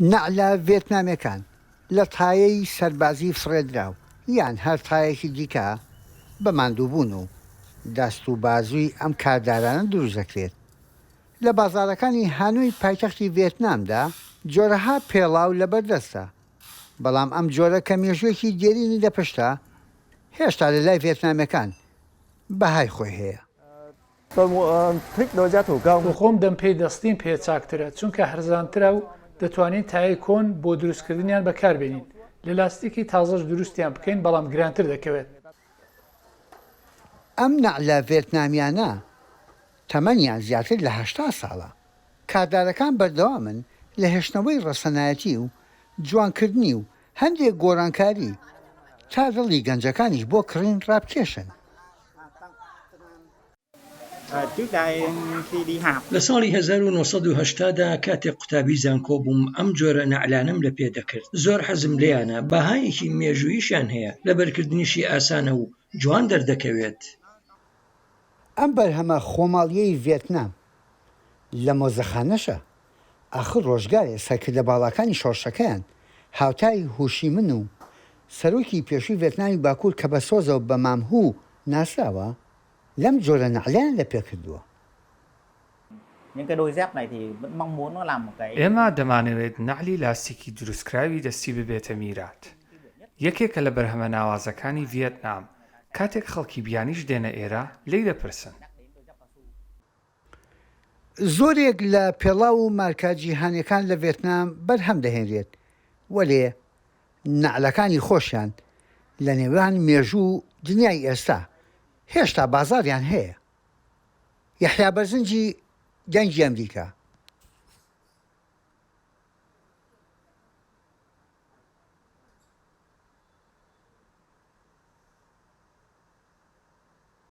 نەعلە ڤێتنامێکان لە تایەی سەربازی فڕێدراو یان هەر تایەکی دیکە بە ماندووبوون و دەست و بازووی ئەم کاردارانە دروست دەکرێت. لە بازاڕەکانی هانۆی پایتەختی ڤێتنامدا جۆرەها پێڵاو لەبەردەستە، بەڵام ئەم جۆرە کە مێژوویەکی دێرینی لە پشتە، هێشتا لە لای ڤێتنامەکان بەهای خۆی هەیە. بۆ خۆم دەم پێی دەستیم پێ چاکترە چونکە هەرزانترە و دەتوانین تایەی کۆن بۆ دروستکردنیان بەکاربێنین لە لاستیکی تازەش دروستیان بکەین بەڵام گرانتر دەکەوێت. ئەم نەعلە ڤێتنامیانە تەمەنیان زیاتر لە 80 ساڵە، کاردارەکان بەردەوامن لە هێشتنەوەی ڕەسەنایەتی و جوانکردنی و هەندێک گۆڕانکاری تا دڵی گەنجەکانیش بۆ کڕین ڕابکێشن. لە ساڵی 1980 دا کاتێک قوتابی زانکۆ بووم ئەم جۆرە نەعلانەم لە پێ دەکرد، زۆر حەزم لێیانە، بەهایەکی مێژووییشیان هەیە، لەبەرکردنیشی ئاسانە و جوان دەردەکەوێت. ئەم بەرهەمە خۆماڵییەی ڤێتنام لە مۆزەخانەشە، ئاخر ڕۆژگارێ سەرکردە باڵاکانی شۆڕشەکەیان هاوتای هوشیمن و سەرۆکی پێشووی ڤێتنامی باکوور کە بە سۆزەوە بە مام هو ناسراوە، لەم جۆرە نەعلەیان لە پێ کردووە. ئێمە دەمانەوێت نەعلی لاستیکی دروستکراوی دەستی ببێتە میرات. یەکێکە لە بەرهەمە ناوازەکانی ڤیێتنام، کاتێک خەڵکی بیانیش دێنە ئێرە لێی دەپرسن. زۆرێک لە پێڵاو و مارکە جیهانیەکان لە ڤێتنام بەرهەم دەهێنرێت، وەلێ نەعلەکانی خۆشیان لە نێوان مێژوو و دنیای ئێستا هێشتا بازاڕیان هەیە. یەحیا بەرزنجی، دەنگی ئەمریکا.